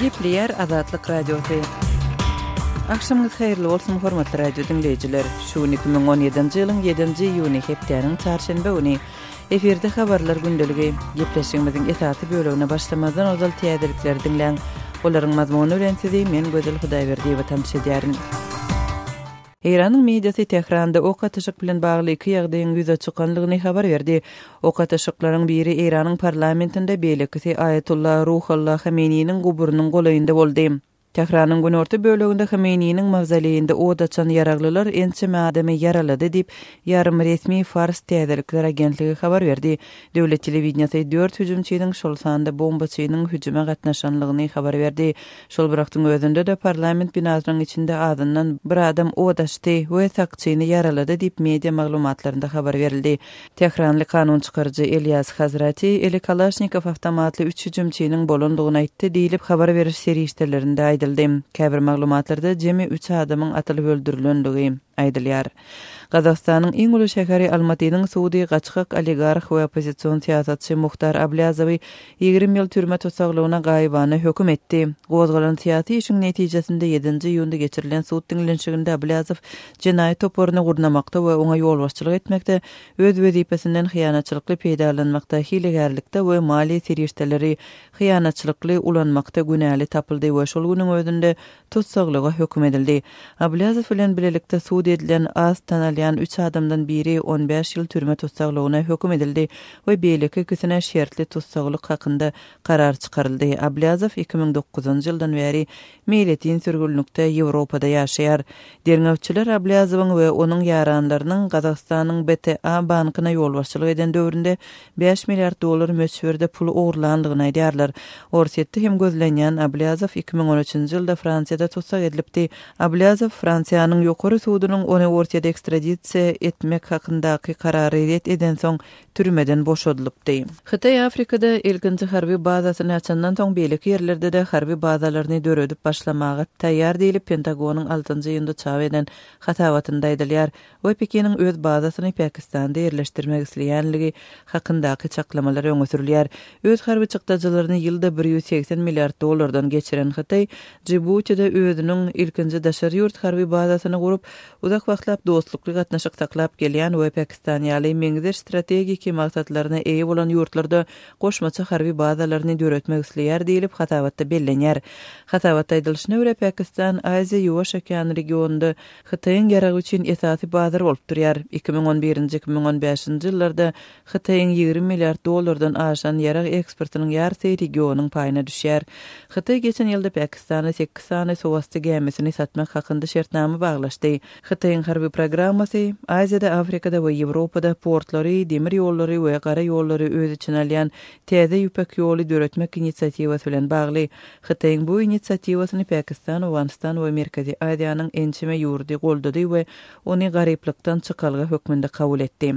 Gepleýär Azatlyk Radiosy. Agşamyňyz haýyrly bolsun, hormatly radio diňleýjiler! Şu gün 2017-nji ýylyň ýedinji iýuny, hepdäniň çarşenbe güni. Efirde habarlar gündeligi. Gepleşigimiziň esasy bölegine başlamazdan ozal täzelikleri diňläň. Olaryň mazmuny bilen sizi men Gözel Hudaýberdiýewa tanyş edýärin. Eýranyň mediasy Tähranda ok atyşyk bilen bagly iki ýagdaýyň ýüze çykanlygyny habar berdi. Ok atyşyklaryň biri Eýranyň parlamentinde, beýlekisi Aýatullah Ruhollah Hameneýiniň guburynyň golaýynda boldy. Tähranyň günorta böleginde Hameneýiniň mawzoleýinde ot açan ýaraglylar ençeme adamy ýaralady diýip, ýarym resmi Fars täzelikler agentligi habar berdi. Döwlet telewideniýesi dört hüjümçiniň, şol sanda bombaçynyň hüjüme gatnaşanlygyny habar berdi. Şol bir wagtyň özünde-de parlament binasynyň içinde azyndan bir adam ot açdy we sakçyny ýaralady diýip, media maglumatlarynda habar berildi. Tähranly kanun çykaryjy Elýas Hazrati eli Kalaşnikow awtomatly üç hüjümçiniň bolandygyny aýtdy diýlip, habar beriş serişdelerinde aýdyldy. Käbir maglumatlarda jemi üç adamyň atylyp öldürilenligi aýdylýar. Gazagystanyň iň uly şäheri Almatynyň sudy gaçgak oligarh we oppozision syýasatçy Muhtar Ablýazowy 20 ýyl türme tussaglygyna gaýybana höküm etdi. Gozgalan syýasy işiň netijesinde ýedinji iýunda geçirilen sud diňlenişiginde Ablýazow jenaýat toparyny gurnamakda we oňa ýolbaşçylyk etmekde, öz wezipesinden hyýanatçylykly peýdalanmakda, hilegärlikde we maliýe serişdeleri hyýanatçylykly ulanmakda günäli tapyldy we şol günüň özünde tussaglyga höküm edildi. Ablýazow bilen bilelikde sud edilen az tanalýan üç adamdan biri 15 ýyl türme tussaglygyna höküm edildi we beýleki ikisine şertli tussaglyk hakynda karar çykaryldy. Ablýazow 2009-njy ýyldan bäri meýletin sürgünlikde Ýewropada ýaşaýar. Derňewçiler Ablýazowyň we onuň ýaranlarynyň Gazagystanyň BTA bankyna ýolbaşçylyk eden döwründe bäş milliard dollar möçberde pul ogurlandygyny aýdýarlar. Orsýetde hem gözlenýän Ablýazow 2013-nji ýylda Fransiýada tussag edilipdi. Ablýazow Fransiýanyň Ýokary sudunyň ony Orsýete ekstradisiýa etmek hakyndaky karary ret edensoň türmeden boşadylypdy. Hytaý Afrikada ilkinji harby bazasyny açandan soň beýleki ýerlerde-de harby bazalaryny döredip başlamaga taýýar diýlip, Pentagonyň altynjy iýunda çap eden hasabatynda aýdylýar we Pekiniň öz bazasyny Pakistanda ýerleşdirmek isleýänligi hakyndaky çaklamalar öňe sürülýär. Öz harby çykdajylaryny ýylda 180 milliard dollardan geçiren Hytaý Jibutide özüniň ilkinji daşary ýurt harby bazasyny gurup, Uzak wagtlap dostlukly gatnaşyk saklap gelýän we Pakistan ýaly meňzeş strategiki maksatlaryna eýe bolan ýurtlarda goşmaça harby bazalaryny döretmek isleýär diýlip, hasabatda bellenýär. Hasabatda aýdylyşyna görä, Pakistan Aziýa-Ýuwaş okean regionynda Hytaýyň ýaragy üçin esasy bazar bolup durýar. 2011-nji, 2015-nji ýyllarda Hytaýyň 20 milliard dollardan aşan ýarag eksportynyň ýarysy regionyň paýyna düşýär. Hytaý geçen ýylda Pakistana sekiz sany suwasty gämisini satmak hakynda şertnama baglaşdy. Hytaýyň harby programmasy Aziýada, Afrikada we Ýewropada portlary, demir ýollary we gara ýollary öz içine alýan Täze Ýüpek ýoly döretmek inisiatiwasy bilen bagly. Hytaýyň bu inisiatiwasyny Pakistan, Owganystan we Merkezi Aziýanyň ençeme ýurdy goldady we ony garyplykdan çykalga hökmünde kabul etdi.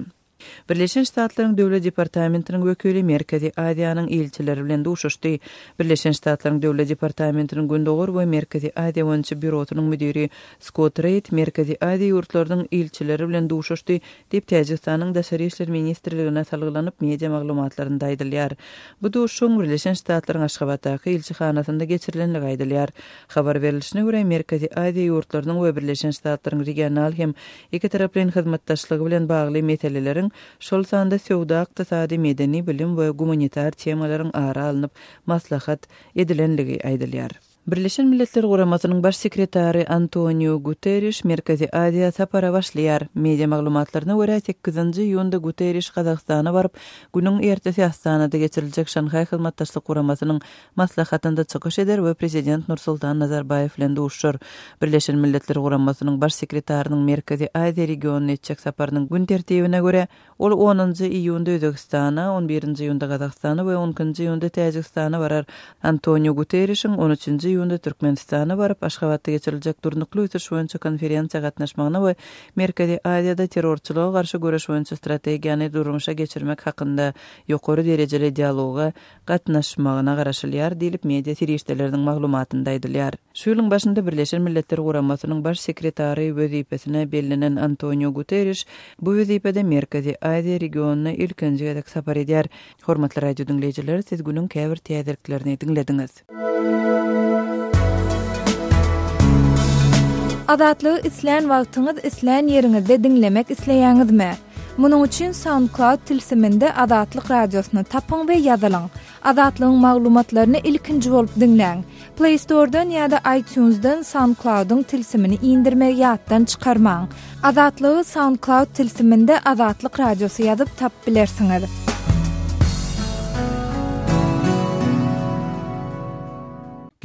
Birleşen Ştatlaryň Döwlet departamentiniň wekili Merkezi Aziýanyň ilçileri bilen duşuşdy. Birleşen Ştatlaryň Döwlet departamentiniň Gündogar we Merkezi Aziýa boýunça býurosynyň müdiri Skott Reýd Merkezi Aziýa ýurtlarynyň ilçileri bilen duşuşdy, diýip, Täjigistanyň Daşary işler ministrligine salgylanyp, media maglumatlarynda aýdylýar. Bu duşuşygyň Birleşen Ştatlaryň Aşgabatdaky ilçihanasynda geçirilendigi aýdylýar. Habar berlişine görä, Merkezi Aziýa ýurtlarynyň we Birleşen Ştatlaryň regional hem Ikitaraplaýyn hyzmatdaşlygy bilen bagly meseleleriň, şol sanda söwda-ykdysady, medeni, bilim we gumanitar temalaryň ara alnyp maslahat edilenligi aýdylýar. Birleşen Milletler Guramasynyň Baş sekretary Antoniu Guterriş Merkezi Aziýa sapara başlaýar. Media maglumatlaryna görä, sekizinji iýunda Guterriş Gazagystana baryp, günüň ertesi Astanada geçiriljek Şanhaý Hyzmatdaşlyk Guramasynyň maslahatynda çykyş eder we Prezident Nursultan Nazarbaýew bilen duşuşar. Birleşen Milletler Guramasynyň Baş sekretarynyň Merkezi Aziýa regionyna etjek saparynyň gün tertibine görä, ol onunjy iýunda Özbegistana, on birinji iýunda Gazagystana we on ikinji iýunda Täjigistana barar. Antoniu Guterrişiň on üçünji iýunda Türkmenistana baryp, Aşgabatda geçiriljek Durnukly ösüş boýunça konferensiýa gatnaşmagyna we Merkezi Aziýada terrorçylyga garşy göreş boýunça strategiýany durmuşa geçirmek hakynda ýokary derejeli dialoga gatnaşmagyna garaşylýar diýlip, media serişdeleriniň maglumatynda aýdylýar. Şu ýylyň başynda Birleşen Milletler Guramasynyň Baş sekretary wezipesine bellenen Antoniu Guterriş bu wezipede Merkezi Aziýa regionyna ilkinji gezek sapar edýär. Hormatly radio diňleýjiler, siz günüň käbir täzeliklerini diňlediňiz. Azatlygy islän wagtyňyz, islän ýeriňizde diňlemek isleýäňizmi? Munuň üçin SoundCloud tilsiminde Azatlyk Radiosyny tapyň we ýazylyň. Azatlygyň maglumatlaryny ilkinji bolup diňläň. Play Store-dan ýa-da iTunes-dan SoundCloud-yň tilsimini indirmegi ýatdan çykarmaň. Azatlygy SoundCloud tilsiminde Azatlyk Radiosy ýazyp tapyp bilersiňiz.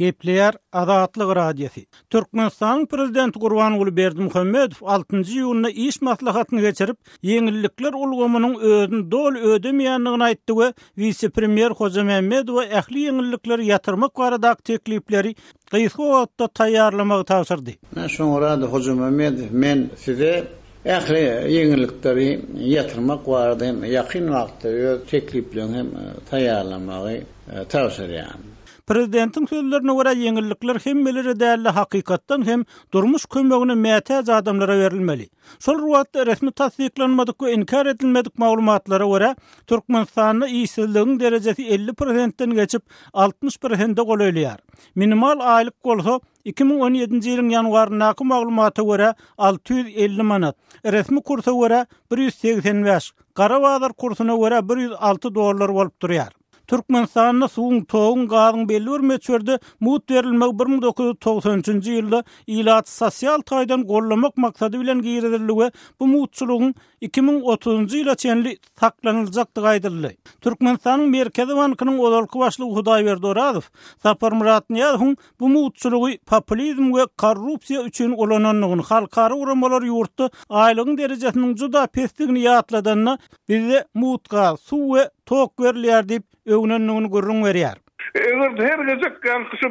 Gepleýär Azatlyk Radiosy. Türkmenistanyň Prezidenti Gurbanguly Berdimuhamedow altynjy iýunda iş maslahatyny geçirip, ýeňillikler ulgamynyň özüni doly ödemeýändigini aýtdy we wise-premýer Hojamämmedowa ähli ýeňillikleri ýatyrmak baradaky teklipleri gysga wagtda taýýarlamagy tabşyrdy. Ine, şoňa görä-de, Hojamämmedow, men size ähli ýeňillikleri ýatyrmak barada hem ýakyn wagtda öz teklipleriňi hem taýýarlamagy tabşyrýan. Prezidentiň sözlerine görä, ýeňillikler hemmelere däl-de, hakykatdan hem durmuş kömegine mätäç adamlara berilmeli. Şol bir wagtda, resmi tassyklanmadyk we inkär edilmedik maglumatlara görä, Türkmenistanda işsizligiň derejesi 50 prosentden geçip, 60 prosente golaýlaýar. Minimal aýlyk bolsa, 2017-nji ýylyň ýanwaryndaky maglumata görä, 650 manat, resmi kursa görä, 185, gara bazar kursuna görä, 106 dollar bolup durýar. Türkmenistanda suwuň, toguň, gazyň belli bir möçberde mugt berilmegi 1993-nji ýylda ilaty sosial taýdan goldamak maksady bilen girizildi we bu mugtçulygyň 2030-njy ýyla çenli saklanyljakdygy aýdyldy. Türkmenistanyň Merkezi bankynyň ozalky başlygy Hudaýberdi Orazow Saparmyrat Nyýazowyň bu mugtçulygy populizm we korrupsiýa üçin ulanandygyny, halkara guramalar ýurtda aýlygyň derejesiniň juda pesdigini ýatladanda, bizde mugt gaz, suw we tok berilýär diýip, öwnendigini gürrüň berýär. Eger her gezek ýaňky şu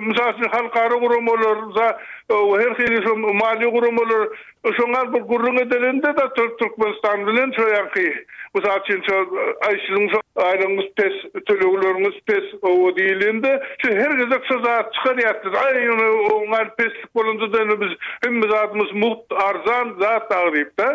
mysal üçin halkara guramalar her hili şu maliýe guramalar şoňa bir gürrüň edelende-de Türkmenistan bilen şo ýaňky mysal üçin şo aý siziň şo aýlygyňyz pes tölegleriňiz pes owo diýilende şu her gezek şo zat çykarýardy aý ýöne oňa peslik bolanda-da indi biz hemme zadymyz mugt arzan zat dagy diýip-de.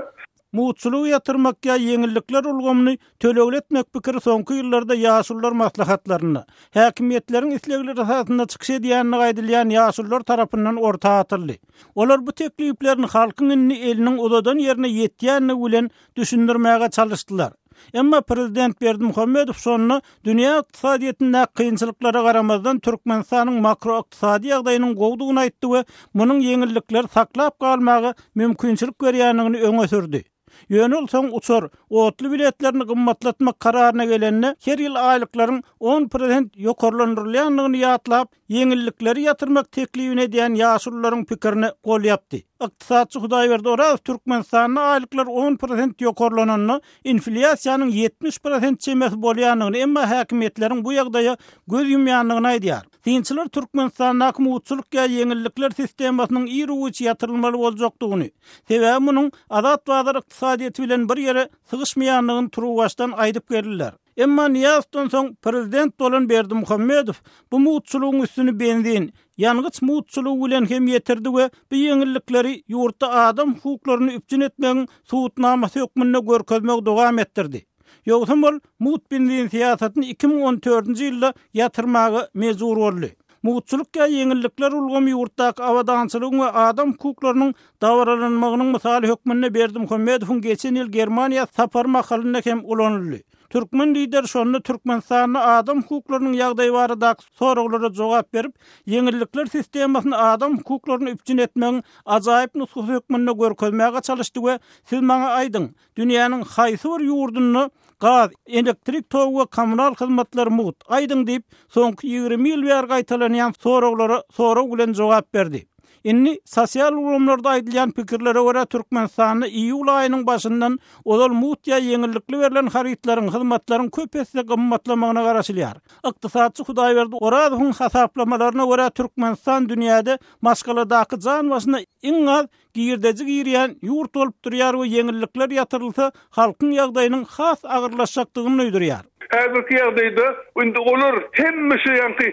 Mugtçulygy ýatyrmak ýa ýeňillikler ulgamyny tölegli etmek pikiri soňky ýyllarda ýaşulular maslahatlarynda, häkimiýetleriň islegleri esasynda çykyş edýändigi aýdylýan ýaşulular tarapyndan orta atyldy. Olar bu tekliplerini halkyň indi eliniň uzadan ýerine ýetýändigi bilen düşündirmäge çalyşdylar. Emma prezident Berdimuhamedow şonda dünýä ykdysadyýetindäki kynçylyklara garamazdan Türkmenistanyň makroykdysady ýagdaýynyň gowudygyny aýtdy we munuň ýeňillikleri saklap galmaga mümkinçilik berýändigini öňe sürdi. Ýöne ol soň uçar, otly biletlerini gymmatlatmak kararyna gelende her ýyl aýlyklaryň on prosent ýokarlandyrylýandygyny ýatlap, ýeňillikleri ýatyrmak teklibini edýän ýaşulularyň pikirine gol ýapdy. Ykdysatçy Hudaýberdi Orazow Türkmenistanda aýlyklar on prosent ýokarlananda inflýasiýanyň 70 prosent çemesi bolýandygyny, emma häkimiýetleriň bu ýagdaýa göz ýumýandygyny aýdýar. Synçylar Türkmenistandaky mugtçulyk ýa ýeňillikler sistemasynyň iru-giç ýatyrylmaly boljakdygyny, sebäbi munuň azat bazar ykdysadyýeti bilen bir ýere sygyşmaýandygyny turuwbaşdan aýdyp geldiler. Emma Nyýazowdan soň prezident bolan Berdimuhamedow bu mugtçulygyň üstüni benzin, ýangyç mugtçulygy bilen hem ýetirdi we bu ýeňillikleri ýurtda adam hukuklaryny üpjün etmegiň subutnamasy hökmünde görkezmegi dowam etdirdi. Ýogsam ol mugt benzin syýasatyny 2014-nji ýylda ýatyrmaga mejbur boldy. Mugtçulyk ýa ýeňillikler ulgamy ýurtdaky abadançylygyň we adam hukuklarynyň dabaralanmagynyň mysaly hökmünde Berdimuhamedowyň geçen ýyl Germaniýa sapary mahalynda hem ulanyldy. Türkmen Lideri şonda Türkmenistanda adam hukuklarynyň ýagdaýy baradaky soraglara jogap berip, ýeňillikler sistemasyny adam hukuklaryny üpjün etmegiň ajaýyp nusgasy hökmünde görkezmäge çalyşdy we Siz maňa aýdyň, dünýäniň haýsy bir ýurdunda gaz, elektrik togy we kommunal hyzmatlar mugt, aýdyň diýip, soňky 20 ýyl bäri gaýtalanýan soraglara sorag bilen jogap berdi. Indi sosial ulgamlarda aýdylýan pikirlere görä, Türkmenistanda iýul aýynyň başyndan ozal mugt ýa ýeňillikli berlen harytlaryň, hyzmatlaryň köp esse gymmatlamagyna garaşylýar. Ykdysatçy Hudaýberdi Orazowyň hasaplamalaryna görä, Türkmenistan dünýäde maşgaladaky jan başyna iň az Girdeji girýän ýurt bolup durýar we ýeňillikler ýatyrylsa, halkyň ýagdaýynyň has agyrlaşjakdygyny duýdurýar. Häzirki ýagdaýda indi olar hemme şu ýaňky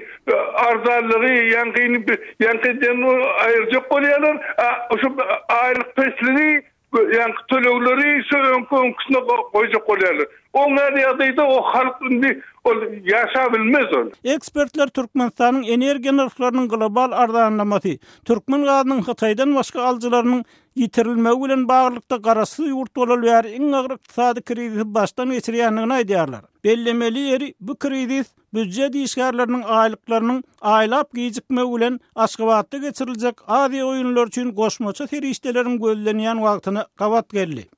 arzanlygy ýaňkyny ýaňkydan aýyrjak bolýarlar. A şu aýlyk pesligi ýaňky tölegleri şu öňki öňküsine goýjak bolýarlar. Oň ýaly ýagdaýda o halk indi. Ol ýaşap bilmez ol. Ekspertler Türkmenistanyň energiýa nyrhlarynyň global arzanlamasy, türkmen gazynyň Hytaýdan başga alyjylarynyň ýitirilmegi bilen baglylykda garaşsyz ýurt bolaly bäri iň agyr ykdysady krizisi başdan geçirýändigini aýdýarlar. Bellemeli ýeri, bu krizis býujet işgärleriniň aýlyklarynyň aýlap gijikmegi bilen Aşgabatda geçiriljek Aziýa oýunlary üçin goşmaça serişdeleriň gözlenýän wagtyna gabat geldi.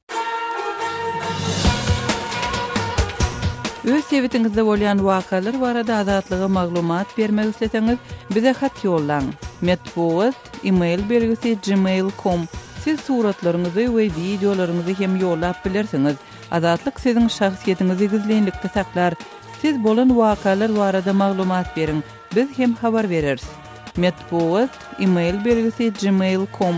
Öz sebitiňizde bolýan wakalar barada Azatlyga maglumat bermek isleseňiz, bize hat ýollaň. Metbugat, e-mail belgisi gmail com. Siz suratlaryňyzy we wideolaryňyzy hem ýollap bilersiňiz. Azatlyk siziň şahsyýetiňizi gizlinlikde saklar. Siz bolan wakalar barada maglumat beriň, biz hem habar bereris. Metbugat, e-mail belgisi gmail com.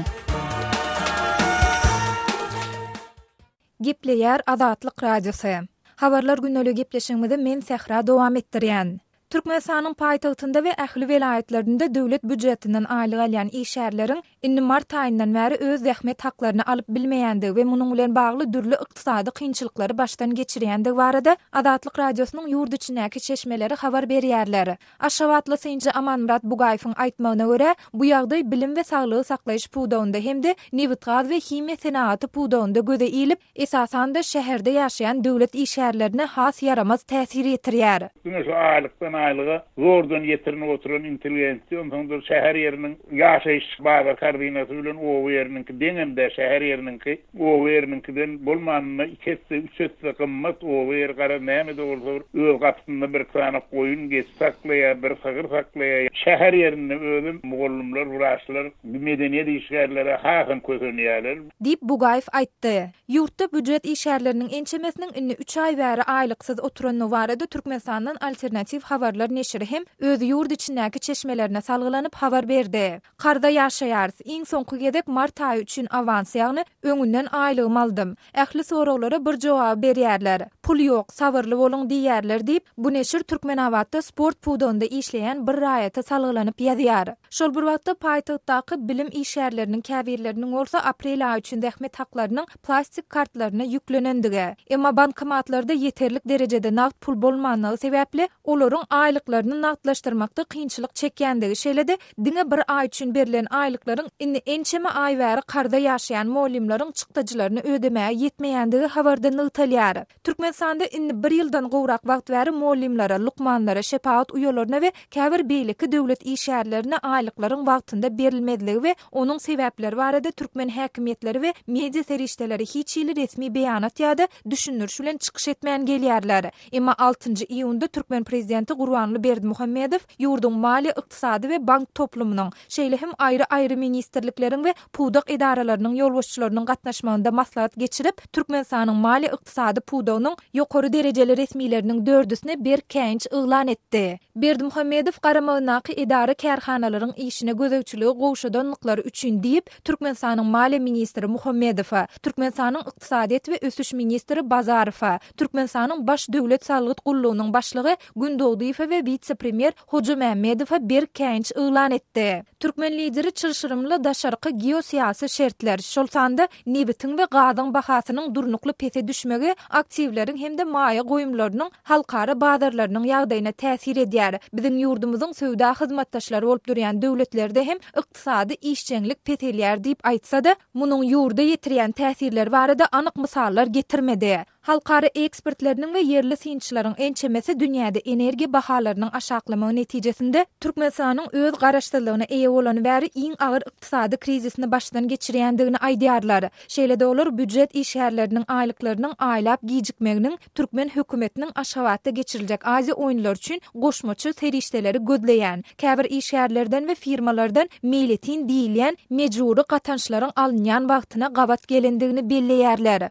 Gepleýär Azatlyk Radiosy. Habarlar gündeli gepleşigimizi men Sähra dowam etdirýän. Türkmenistanyň paýtagtynda we ähli welaýatlarynda döwlet býujetinden aýlyk alýan işgärleriň indi mart aýyndan bäri öz zähmet haklaryny alyp bilmeýändigi we munuň bilen bagly dürli ykdysady kynçylyklary başdan geçirýändigi barada Azatlyk Radiosynyň ýurt içindäki çeşmeleri habar berýärler. Aşgabatly synçy Amanmyrat Bugaýewiň aýtmagyna görä, bu ýagdaý bilim we saglygy saklaýyş pudagynda hem-de nebitgaz we himiýa senagaty pudagynda göze ilip, esasan-da, şäherde ýaşaýan döwlet işgärlerine has ýaramaz täsir ýetirýär. Diňe şu aýlykdan aýlyga zordan ýetirinip oturan intelligensiýa, onsoňda şäher ýeriniň ýaşaýyş bazar korzinasy bilen oba ýeriniňki deňem däl, şäher ýeriniňki oba ýeriniňkiden bolmanynda iki esse, üç esse gymmat, oba ýeri garaz näme-de bolsa bir öz gapysynda bir sany goýun, geçi saklaýar, bir sygyr saklaýar. Şäher ýerinde özem mugallymlar, wraçlar, medeniýet işgärleri hasam kösenýärler. Diýip, Bugaýew aýtdy. Ýurtda býujet işgärleriniň ençemesiniň indi üç aý bäri aýlyksyz oturandygy barada Türkmenistandan Alternatiw habarlar neşiri hem öz ýurt içindäki çeşmelerine salgylanyp habar berdi. Karza ýaşaýarys. Iň soňky gezek mart aýy üçin awans, ýagny öňünden aýlygymy aldym. Ähli soraglara bir jogaby berýärler. Pul ýok, sabyrly boluň diýýärler diýip, bu neşir Türkmenabatda sport pudagynda işleýän bir raýata salgylanyp ýazýar. Şol bir wagtda, paýtagtdaky bilim işgärleriniň käbirleriniň bolsa aprel aýy üçin zähmet haklarynyň plastik kartlaryna ýüklenendigi, emma bankomatlarda ýeterlik derejede nagt pul bolmanlygy sebäpli, olaryň aýlyklaryny nagtlaşdyrmakda kynçylyk çekýändigi, şeýle-de diňe bir aý üçin berlen aýlyklaryň indi ençeme aý bäri karza ýaşaýan mugallymlaryň çykdajylaryny ödemäge ýetmeýändigi habarda nygtalýar. Türkmenistanda indi bir ýyldan gowrak wagt bäri mugallymlara, lukmanlara, şepagat uýalaryna we käbir beýleki döwlet işgärlerine aýlyklaryň wagtynda berilmezligi we onuň sebäpleri barada türkmen häkimiýetleri we media serişdeleri hiç hili resmi beýanat ýa-da düşündiriş bilen çykyş etmän gelýärler. Emma altynjy iýunda türkmen prezidenti Gurbanguly Berdimuhamedow ýurduň maliýe-ykdysady we bank toplumynyň, şeýle hem aýry-aýry ministrlikleriň we pudak edaralarynyň ýolbaşçylarynyň gatnaşmagynda maslahat geçirip, Türkmenistanyň maliýe-ykdysady pudagynyň ýokary derejeli resmileriniň dördüsine berk käýinç yglan etdi. Berdimuhamedow garamagyndaky edara-kärhanalaryň işine gözegçiligi gowşadanlyklary üçin diýip, Türkmenistanyň maliýe ministri Muhammedowa, Türkmenistanyň ykdysadyýet we ösüş ministri Bazarowa, Türkmenistanyň Baş döwlet salgyt gullugynyň başlygy Gündogdyýewe we wise-premýer Hojamämmedowa berk käýinç yglan etdi. Türkmen lideri çylşyrymly daşarky geosyýasy şertler, şol sanda nebitiň we gazyň bahasynyň durnukly pese düşmegi aktiwleriň hem-de maýa goýumlarynyň halkara bazarlarynyň ýagdaýyna täsir edýär, biziň ýurdumyzyň söwda hyzmatdaşlary bolup durýan döwletlerde hem ykdysady işjeňlik peselýär diýip aýtsa-da, munuň ýurda ýetirýän täsirleri barada anyk mysallar getirmedi. Halkara ekspertleriniň we ýerli synçylaryň ençemesi dünýäde energiýa bahalarynyň aşaklamagy netijesinde Türkmenistanyň öz garaşsyzlygyna eýe bolany bäri iň agyr ykdysady krizisini başdan geçirýändigini aýdýarlar. Şeýle-de olar býujet işgärleriniň aýlyklarynyň aýlap gijikmeginiň türkmen hökümetiniň Aşgabatda geçiriljek Aziýa oýunlary üçin goşmaça serişdeleri gözleýän, käbir işgärlerden we firmalardan meýletin diýilýän mejbury gatançlaryň alynýan wagtyna gabat gelendigini belleýärler.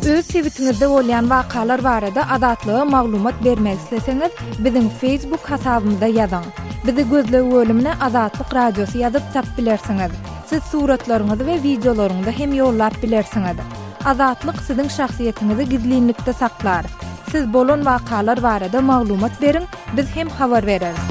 Öz sebitiňizde bolýan wakalar barada Azatlyga maglumat bermek isleseňiz, biziň Facebook hasabymyza ýazyň. Bizi gözleg bölümine Azatlyk Radiosy ýazyp tap bilersiňiz. Siz suratlaryňyzy we wideolaryňyzy hem ýollap bilersiňiz. Azatlyk siziň şahsyýetiňizi gizlinlikde saklar. Siz bolan wakalar barada maglumat beriň, biz hem habar bereris.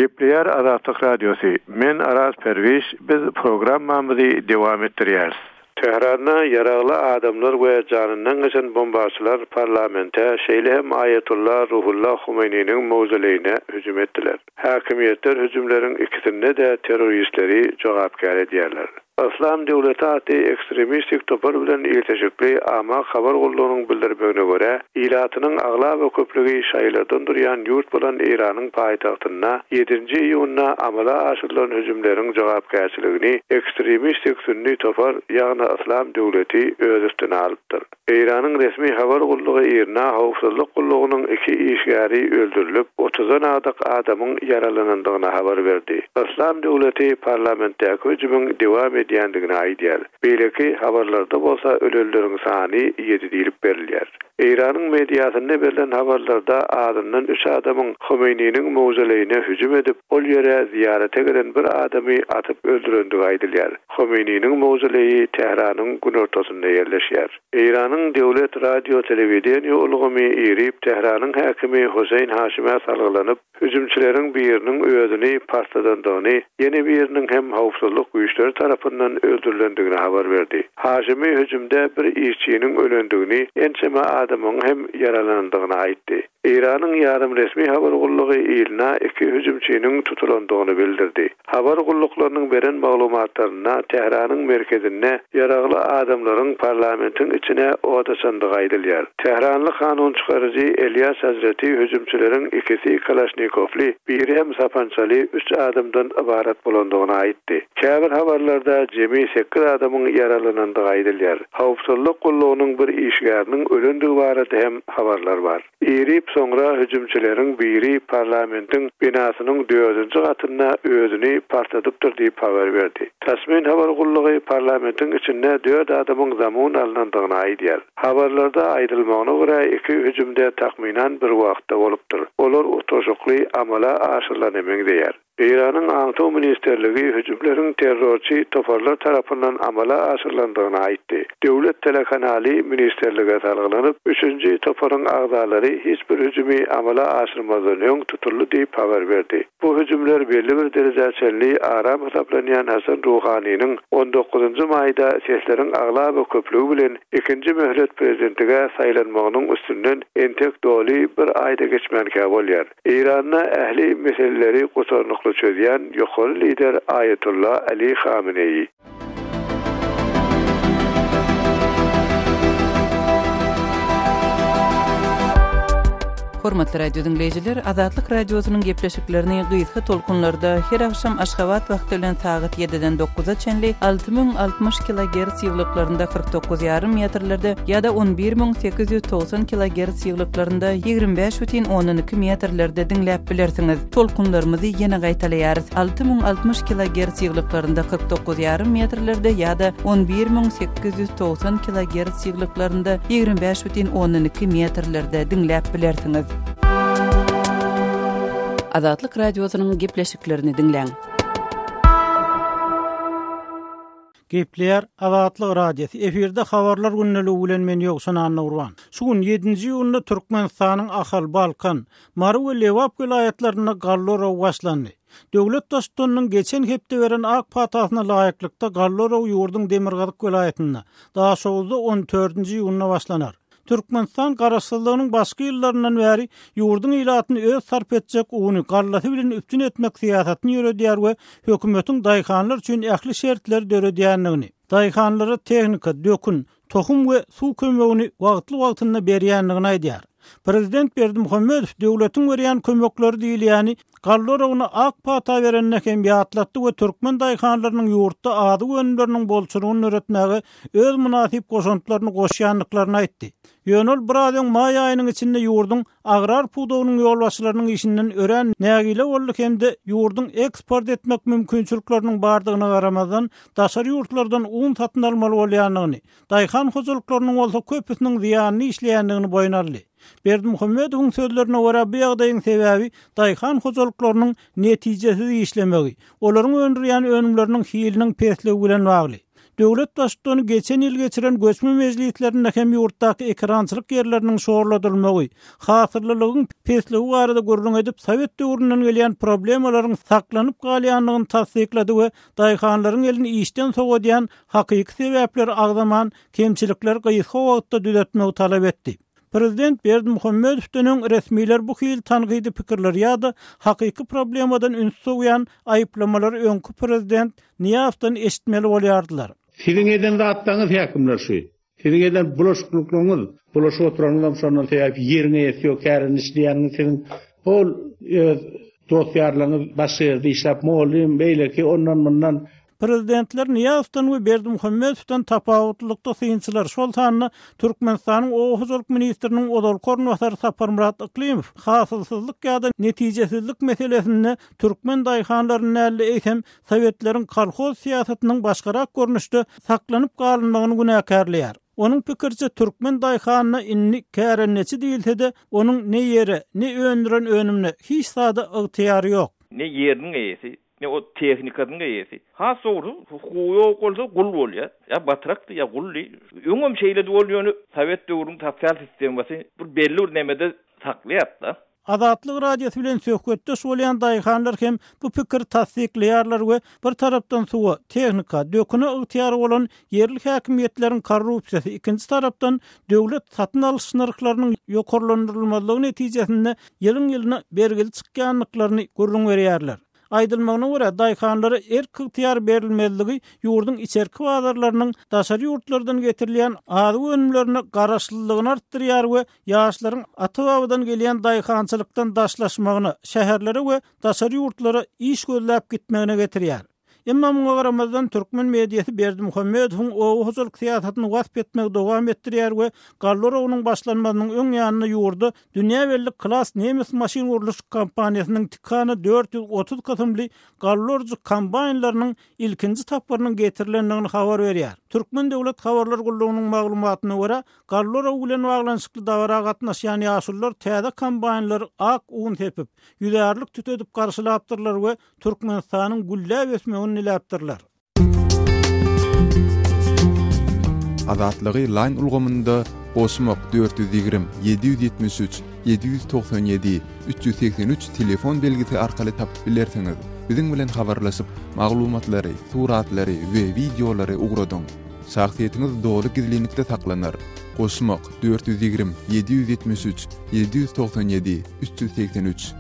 Gepleýär Azatlyk Radiosy, Men Araz Perwiş, biz programmamyzy dowam etdirýäris. Tähranda ýaragly adamlar we janyndan geçen bombaçylar parlamente, şeýle hem Aýatolla Ruhulla Homeýniniň mawzoleýine hüjüm etdiler. Häkimiýetler hüjümleriň ikisinde-de terroristleri jogapkär edýärler. Yslam döwleti atly ekstremistik topar bilen ilteşikli Amaq habar gullugynyň bildirmegine görä, ilatynyň aglaba köplügi şaýylardan durýan ýurt bolan Eýranyň paýtagtynda ýedinji iýunda amala aşyrylan hüjümleriň jogapkärçiligini ekstremistik sünni topar, ýagny Yslam döwleti öz üstüne alypdyr. Eýranyň resmi habar gullugy IRNA howpsuzlyk gullugynyň iki işgäri öldürilip, otuzdan agdyk adamyň ýaralanandygyny habar berdi. Yslam döwleti parlamentdäki hüjümiň dowam edýändigini aýdýar. Beýleki habarlarda bolsa ölenleriň sany ýedi diýlip berilýär. Eýranyň mediasynda berlen habarlarda azyndan üç adamyň Homeýniniň mawzoleýine hüjüm edip, ol ýere zyýarata gelen bir adamy atyp öldürendigi aýdylýar. Homeýniniň mawzoleýi Tähranyň günortasynda ýerleşýär. Eýranyň döwlet radio-telewideniýe ulgamy IRIB Tähranyň häkimi Hoseýn Haşimä salgylanyp, hüjümçileriň biriniň özüni partladandygyny, ýene biriniň hem howpsuzlyk güýçleri tarapyndan öldürilendigini habar berdi. Haşimi hüjümde bir işçiniň ölendigini, ençeme adamyň hem ýaralanandygyny aýtdy. Eýranyň ýarym resmi habar gullugy ILNA iki hüjümçiniň tutulandygyny bildirdi. Habar gulluklarynyň beren maglumatlarynda Tähranyň merkezinde ýaragly adamlaryň parlamentiň içine ot açandygy aýdylýar. Tähranly kanun çykaryjy Elýas Hazreti hüjümçileriň ikisi kalaşnikowly, biri hem sapançaly üç adamdan ybarat bolandygyny aýtdy. Käbir habarlarda jemi sekiz adamyň ýaralanandygy aýdylýar. Howpsuzlyk gullugynyň bir işgäriniň ölendigi barada hem habarlar bar. IRIB soňra hüjümçileriň biri parlamentiň binasynyň dördünji gatynda özüni partladypdyr diýip habar berdi. Tasmin habar gullugy parlamentiň içinde dört adamyň zamun alnandygyny aýdýar. Habarlarda aýdylmagyna görä, iki hüjüm-de takmynan bir wagtda bolupdyr. Olar utgaşykly amala aşyrylana meňzeýär. Eýranyň Aňtaw ministrligi hüjümleriň terrorçy toparlar tarapyndan amala aşyrylandygyny aýtdy. Döwlet telekanaly ministrlige salgylanyp, üçünji toparyň agzalary hiç bir hüjümi amala aşyrmazdan öň tutuldy diýip habar berdi. Bu hüjümler belli bir derejä çenli aram hasaplanýan Hasan Ruhanynyň on dokuzynjy maýda sesleriň aglaba köplügi bilen ikinji möhlet prezidentlige saýlanmagynyň üstünden entek doly bir aý-da geçmänkä bolýar. Eýranda ähli meseleleri gutarnykly çözýän ýokary lider Aýatolla Ali Hameneýi. Hormatly radio diňleýjiler, Azatlyk Radiosynyň gepleşiklerini gysga tolkunlarda her agşam Aşgabat wagty bilen sagat 7-den 9-a çenli 6060 kilogerts ýyglyklarynda 49 ýarym metrlerde ýa-da 11890 kilogerts ýyglyklarynda 25 bütin ondan iki metrlerde diňläp bilersiňiz. Tolkunlarymyzy ýene gaýtalaýarys, 6060 kilogerts ýyglyklarynda 49 ýarym metrlerde ýa-da 11890 kilogerts ýyglyklarynda 25 bütin ondan iki metrlerde diňläp bilersiňiz. Azatlyk Radiosynyň gepleşiklerini diňläň. Gepleýär Azatlyk Radiosy, efirde Habarlar gündeligi bilen men Ýowşan Annagurban. Şu gün, ýedinji iýunda Türkmenistanyň Ahal, Balkan, Mary we Lebap welaýatlarynda galla oragy başlandy. Döwlet Baştutanynyň geçen hepde beren ak patasyna laýyklykda galla oragy ýurduň demirgazyk welaýatynda, Daşoguzda on dördünji iýunda başlanar. Türkmenistan Garaşsyzlygynyň başky ýyllaryndan bäri ýurduň ilatyny öz sarp etjek uny, gallasy bilen üpjün etmek syýasatyny ýöredýär we hökümetiň daýhanlar üçin ähli şertleri döredýändigini, daýhanlara tehnika, dökün, tohum we suw kömegini wagtly-wagtynda berýändigini aýdýar. Prezident Berdimuhamedow döwletiň berýän kömekleri diýilýäni galla oragyna ak pata berende hem ýatlatdy we türkmen daýhanlarynyň ýurtda azyk önümleriniň bolçulygyny döretmäge öz mynasyp goşantlaryny goşýandyklaryny aýtdy. Ýöne ol biraz öň maý aýynyň içinde ýurduň agrar pudagynyň ýolbaşçylarynyň işinden örän nägile boldy hem-de ýurduň eksport etmek mümkinçilikleriniň bardygyna garamazdan, daşary ýurtlardan un satyn almaly bolýandygyny, daýhan hojalyklarynyň bolsa köpüsiniň zyýanly işleýändigini boýun aldy. Berdimuhamedowyň sözlerine görä, bu ýagdaýyň sebäbi daýhan hojalyklarynyň netijesiz işlemegi, olaryň öndürýän önümleriniň hiliniň pesligi bilen bagly. Döwlet Baştutany geçen ýyl geçiren göçme mejlislerinde hem ýurtdaky ekerançylyk ýerleriniň şorladylmagy, hasyllylygyň pesligi barada gürrüň edip, sowet döwründen gelýän problemalaryň saklanyp galýandygyny tassyklady we daýhanlaryň elini işden sowadýan hakyky sebäpleri agzaman, kemçilikleri gysga wagtda düzetmegi talap etdi. Prezident Berdimuhamedowdan öň resmiler bu hili tankydy pikirleri ýa-da hakyky problemadan ünsi sowýan aýyplamalary öňki prezident Nyýazowdan eşitmeli bolýardylar. Siziň eden zatlaryňyz häkimler şu. Siziň eden bulaşyklyklaryňyz, bulaşyp oturanyňyzam şondan sebäp ýeriň eýesi ýok, kärendeçi diýýäniňiz siziň hol öz dost-ýarlaryňyz başga ýerde işläp mugallym beýleki ondan-mundan Prezidentler Nyýazowdan we Berdimuhamedowdan tapawutlylykda synçylar, şol sanda Türkmenistanyň oba hojalyk ministriniň ozalky orunbasary Saparmyrat Yklymow hasylsyzlyk ýa-da netijesizlik meselesinde türkmen daýhanlaryny däl-de, eýsem, sowetleriň kolhoz syýasatynyň başgarak görnüşde saklanyp galynmagyny günäkärleýär. Onuň pikiriçe, türkmen daýhanyna indi kärendeçi diýilse-de, onuň ne ýere, ne öndüren önümine, hiç zada ygtyýary ýok. Ne ýeriniň eýesi, Ne o tehnikasynyň eýesi. Has dogrusy, hukugy ýok bolsa gul bolýar. Ýa batrakdy, ýa guldy. Öňem şeýledi ol ýöne sowet döwrüniň sosial sistemasy bir belli bir nemede saklaýardy-da. Azatlyk Radiosy bilen söhbetdeş bolýan daýhanlar hem bu pikiri tassyklaýarlar we bir tarapdan suwa, tehnika, döküne ygtyýary bolan ýerli häkimiýetleriň korrupsiýasy, ikinji tarapdan döwlet satyn alyş nyrhlarynyň ýokarlandyrylmazlygy netijesinde ýylyň-ýylyna bergili çykýandyklaryny gürrüň berýärler. Aýdylmagyna görä, daýhanlara erk-ygtyýar berilmezligi ýurduň içerki bazarlarynyň daşary ýurtlardan getirilýän azyk önümlerine garaşlylygyny artdyrýar we ýaşlaryň ata-babadan gelýän daýhançylykdan daşlaşmagyna, şäherlere we daşary ýurtlara iş gözläp gitmegine getirýär. Emma muňa garamazdan, türkmen mediasy Berdimuhamedowyň oba hojalyk syýasatyny wasp etmegi dowam etdirýär we galla oragynyň başlanmazynyň öň ýanynda ýurda dünýä belli Claas nemes maşyn gurluşyk kompaniýasynyň Tikana 430 kysymly galla orujy kombaýnlarynyň ilkinji tapgyrynyň getirilendigini habar berýär. Türkmen döwlet habarlar gullugynyň maglumatyna görä, galla oragy bilen baglanyşykly dabara gatnaşýan ýaşulular täze kombaýnlary ak un sepip, ýüzärlik tütedip garşylapdyrlar we Türkmenistanyň gülläp ösmegini diläpdirler. Azatlygy Line ulgamynda goşmak 420 773 797 383 telefon belgisi arkaly tapyp bilersiňiz. Biziň bilen habarlaşyp, maglumatlary, suratlary we wideolary ugradyň. Şahsyýetiňiz doly gizlinlikde saklanar. Goşmak 420 773 797 383.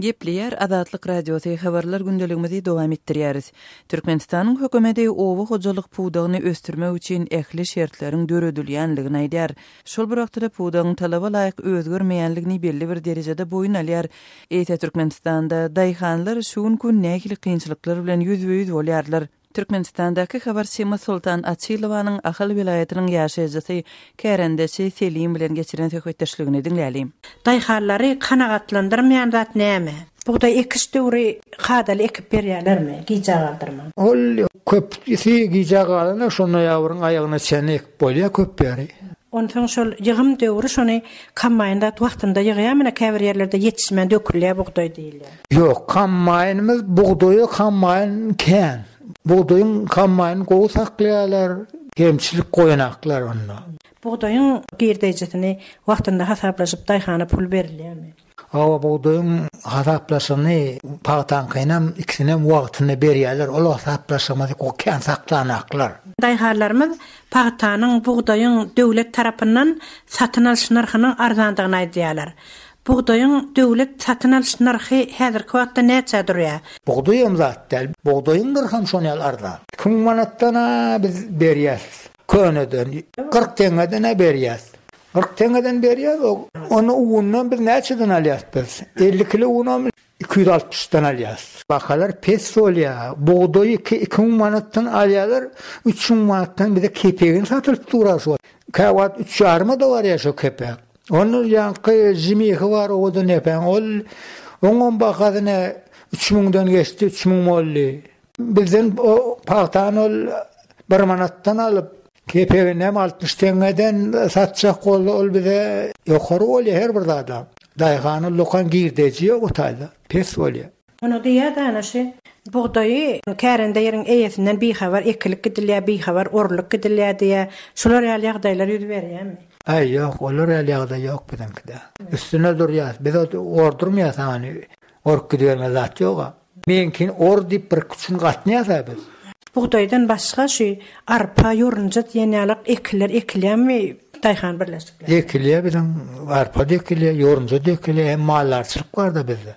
Gepleýär Azatlyk Radiosy habarlar gündeligimizi dowam etdirýäris. Türkmenistanyň hökümeti oba hojalyk pudagyny ösdürmek üçin ähli şertleriň döredilýänligini aýdýar. Şol bir wagtda-da pudagyň talaba laýyk özgermeýänligini belli bir derejede boýun alýar. Eýse Türkmenistanda daýhanlar şu günki gün nähili kynçylyklar bilen ýüzbe-ýüz bolýarlar? Türkmenistandaky habarçymyz Soltan Açylowanyň Ahal welaýatynyň ýaşaýjysy, kärendeçi Selim bilen geçiren söhbetdeşligini diňläliň. Daýhanlary kanagatlandyrmaýan zat näme? Bugdaý ekiş döwri kadaly ekip berýärlermi, gijä galdyrman? Ol köpüsi gijä galanda şo noýabryň aýagyna çenli ekip bolýar köp ýeri. Onsoň şol ýygym döwri şony kombaýn zat wagtynda ýygýarmy ine käbir ýerlerde ýetişmän dökülýär bugdaý diýilýär. Ýok, kombaýnymyz bugdaýa kombaýn kän. Bugdaýyň kombaýnyny gowy saklaýarlar, kemçilik goýanaklar onda. Bugdaýyň girdeýjisini wagtynda hasaplaşyp daýhana pul berilýärmi? Hawa bugdaýyň hasaplaşygyny pagtaňkynam ikisinem wagtynda berýärler ol hasaplaşygymyzy kän saklanaklar. Daýhanlarymyz pagtanyň, bugdaýyň döwlet tarapyndan satyn alyş nyrhynyň arzandygyny aýdýarlar. Bugdaýyň döwlet satyn alyş nyrhy häzirki wagtda näçä durýar? Bugdaýam zat däl. Bugdaýyň nyrham şon ýaly arzan. 2000 manatdan-a biz berýäs. Köneden. 40 teňňeden-ä berýäs. 40 teňňeden berýär, ony undan biz näçeden alýas biz? 50 kilo unam 260-dan alýas. Bahalar pes bolýar. Bugdaýy 2000 manatdan alýarlar, 3000 manatdan bize kepegini satylyp dur şo. Käwagt üç ýaryma-da barýar şo kepek. Onuň ýaňky žmihi bar owadan nepäň, ol oňam bahasy ne 3000-den geçdi, 3000 boldy. Bizden o pagtany ol bir manatdan alyp. Kepeginem 60 teňňeden satjak boldy, ol bize ýokary bolýar her bir zadam. Daýhana lukan girdeji ýok o taýda, pes bolýar. Muny diýýär-de ana şi. Bugdaýy kärende ýeriň eýesinden bihabar ekilip gidilýär, bihabar orlup gidilýär diýýär. Şular ýaly ýagdaýlar ýüz berýärmi? Aý, ýok, olar ýaly ýagdaý ýok biziňkide. Üstüne durýas. Biz ordurmaýas hany. Orup gidiberme zat ýog-a. Meňkini or diýip bir üçin gatnaýas-a biz. Bugdaýdan başga şu arpa, ýorunja diýen ýalak ekinler ekilýärmi daýhan birleşiklerde? Ekilýär biziň arpa-da ekilýär, ýorunja-da ekilýär, hem maldarçylyk bar-da bizde.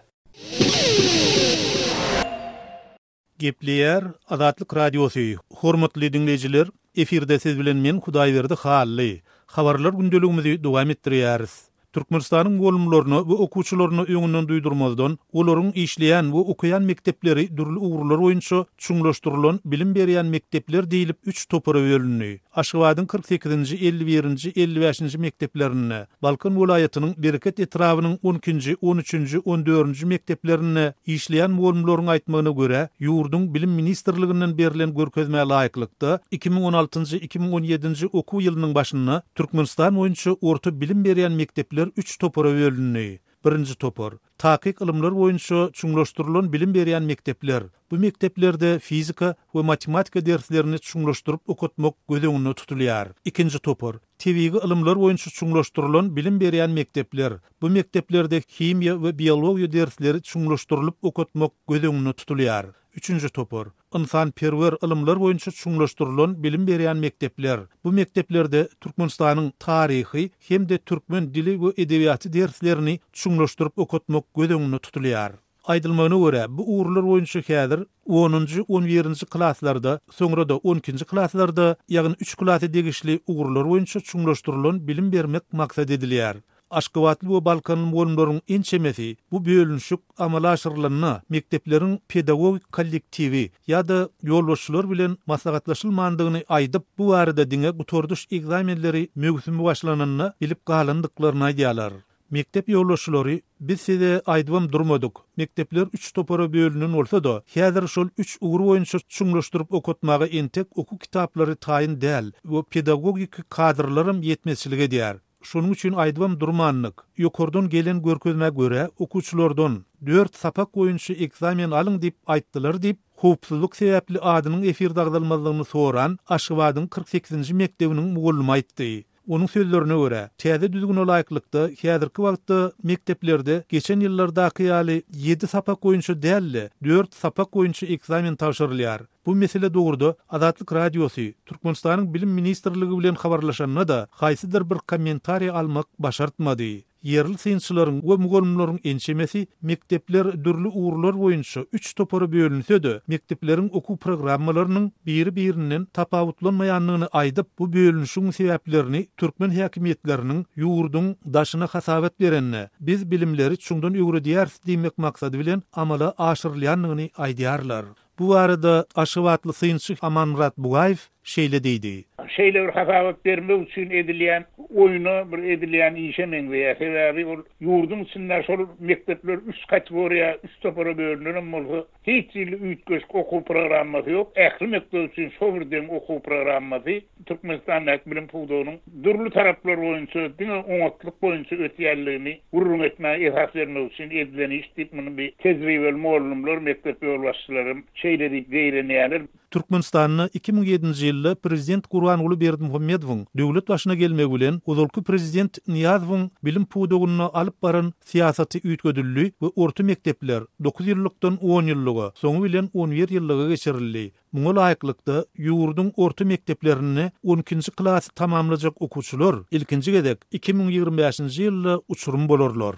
Gepleýär Azatlyk Radiosy, Hormatly diňleýjiler, efirde siz bilen men Hudaýberdi Hally. Habarlar gündeligimizi dowam etdirýäris. Türkmenistanyň mugallymlaryna we okuwçylaryna öňünden duýdurmazdan, olaryň işleýän we okaýan mekdepleri dürli ugurlar boýunça çuňlaşdyrylan bilim berýän mekdepler diýlip üç topara bölündi. Aşgabadyň 48-nji, 51-nji, 55-nji mekdeplerinde, Balkan welaýatynyň Bereket etrabynyň on ikinji, on üçünji, on dördünji mekdeplerinde işleýän mugallymlaryň aýtmagyna görä, ýurduň Bilim ministrliginden berlen görkezmä laýyklykda, 2016-njy, 2017-nji okuw ýylynyň başynda Türkmenistan boýunça orta bilim berýän mekdepler üç topara bölündi. Birinji topar, takyk ylymlar boýunça çuňlaşdyrylan bilim berýän mekdepler. Bu mekdeplerde fizika we matematika derslerini çuňlaşdyryp okatmak göz öňünde tutulýar. Ikinji topar, tebigy ylymlar boýunça çuňlaşdyrylan bilim berýän mekdepler. Bu mekdeplerde himiýa we biologiýa dersleri çuňlaşdyrylyp okatmak göz öňünde tutulýar. Üçünji topar, ynsanperwer ylymlar boýunça çuňlaşdyrylan bilim berýän mekdepler. Bu mekdeplerde Türkmenistanyň taryhy hem-de türkmen dili we edebiýaty derslerini çuňlaşdyryp okatmak göz öňünde tutulýar. Aýdylmagyna görä, bu ugurlar boýunça häzir onunjy, on birinji klaslarda, soňra-da on ikinji klaslarda, ýagny üç klasa degişli ugurlar boýunça çuňlaşdyrylan bilim bermek maksat edilýär. Aşgabatly we balkanly mugallymlaryň ençemesi bu bölünişik amala aşyrylanda mekdepleriň pedagogik kollektiwi ýa-da ýolbaşçylar bilen maslahatlaşylmandygyny aýdyp, bu barada diňe gutardyş ekzamenleri möwsümi başlananda bilip galandyklaryny aýdýarlar. Mekdep ýolbaşçylary Biz size aýdybam durmadyk. Mekdepler üç topara bölünen bolsa-da, häzir şol üç ugur boýunça çuňlaşdyryp okatmaga entek okuw kitaplary taýyn däl we pedagogik kadrlaram ýetmezçilik edýär. Şonuň üçin aýdybam durmandyk. Ýokardan gelen görkezmä görä, okuwçylardan, Dört sapak boýunça ekzamen alyň diýip aýtdylar diýip, howpsuzlyk sebäpli adynyň efirde agzalmazlygyny soran Aşgabadyň 48-nji mekdebiniň mugallymy aýtdy. Onuň sözlerine görä, täze düzgüne laýyklykda, häzirki wagtda mekdeplerde geçen ýyllardaky ýaly ýedi sapak boýunça däl-de, dört sapak boýunça ekzamen tabşyrylýar. Bu mesele dogruda Azatlyk Radiosy Türkmenistanyň Bilim ministrligi bilen habarlaşanda-da, haýsydyr bir kommentariý almak başartmady. Ýerli synçylaryň we mugallymlaryň ençemesi mekdepler dürli ugurlar boýunça üç topara bölünse-de, mekdepleriň okuw programmalarynyň biri-birinden tapawutlanmaýandygyny aýdyp, bu bölünişigiň sebäplerini türkmen häkimiýetleriniň ýurduň daşyna hasabat berende, biz bilimleri çuňdan öwredýäris diýmek maksady bilen amala aşyrylýandygyny aýdýarlar. Bu barada aşgabatly synçy Amanmyrat Bugaýew şeýle diýdi. Şeýle bir hasabat bermek üçin edilýän oýna, bir edilýän işe meňzeýär. Sebäbi ol ýurduň içinde şol mekdepler üç kategoriýa, üç topara bölünenem bolsa, hiç hili üýtgeşik okuw programmasy ýok. Ähli mekdep üçin şo bir deň okuw programmasy. Türkmenistandaky bilim pudagynyň dürli taraplar boýunça diňe oňatlyk boýunça ösýänligini gürrüň etmäge esas bermek üçin edilen iş diýip, muny bir tejribeli mugallymlar, mekdep ýolbaşçylary hem şeýle diýip zeýrenýärler. Türkmenistanda 2007-nji ýylda prezident Gurbanguly Berdimuhamedowyň döwlet başyna gelmegi bilen ozalky prezident Nyýazowyň bilim pudagynda alyp baran syýasaty üýtgedildi we orta mekdepler dokuz ýyllykdan on ýyllyga, soňy bilen on bir ýyllyga geçirildi. Muňa laýyklykda, ýurduň orta mekdeplerinde on ikinji klasy tamamlajak okuwçylar ilkinji gezek 2025-nji ýylda uçurym bolarlar.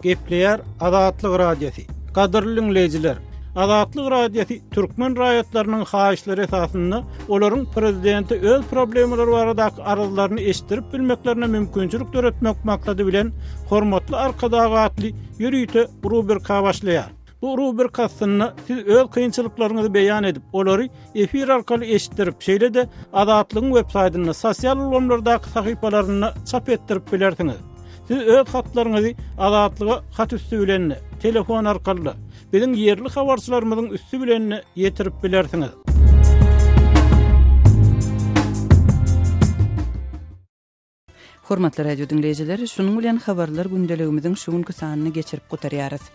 Gepleýär Azatlyk Radiosy. Gadyrly diňleýjiler, Azatlyk Radiosy türkmen raýatlarynyň haýyşlary esasynda olaryň prezidente öz problemalary baradaky arzlaryny eşitdirip bilmeklerine mümkinçilik döretmek maksady bilen Hormatly Arkadag atly ýörite rubrika başlaýar. Bu rubrika astynda siz öz kynçylyklaryňyzy beýan edip, olary efir arkaly eşitdirip, şeýle-de Azatlygyň web saýtynda, sosial ulgamlardaky sahypalarynda çap etdirip bilersiňiz. Siz öz hatlaryňyzy Azatlyga hat üsti bilen-de, telefon arkaly-da, biziň ýerli habarçylarymyzyň üsti bilen-de ýetirip bilersiňiz. Hormatly radio diňleýjiler, şunuň bilen habarlar gündeligimiziň şu günki sanyny geçirip gutarýarys.